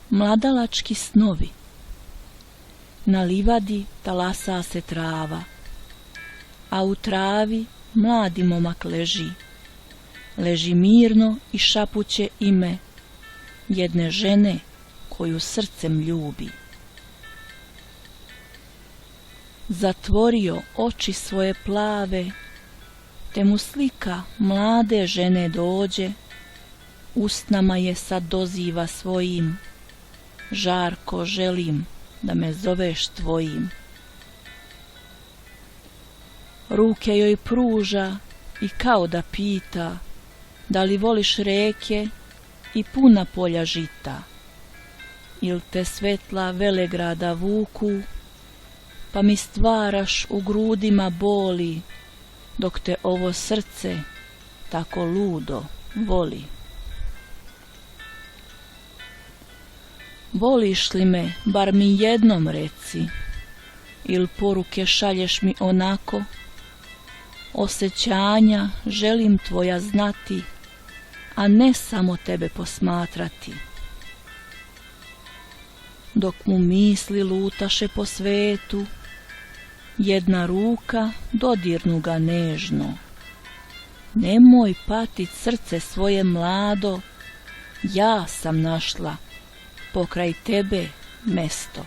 mladalački snovi. Na livadi talasa se trava, a u travi mladi momak leži. Leži mirno i šapuće ime jedne žene koju srcem ljubi. Zatvorio oči svoje plave, te mu slika mlade žene dođe, usnama je sad doziva svojim, žarko želim da me zoveš tvojim. Ruke joj pruža i kao da pita, da li voliš reke i puna polja žita, il te svetla velegrada vuku, pa mi stvaraš u grudima boli, dok te ovo srce tako ludo voli. Voliš li me, bar mi jednom reci, il poruke šalješ mi onako, osjećanja želim tvoja znati, a ne samo tebe posmatrati. Dok mu misli lutaše po svetu, jedna ruka dodirnu ga nežno. Nemoj patit srce svoje mlado, ja sam našla pokraj tebe mesto.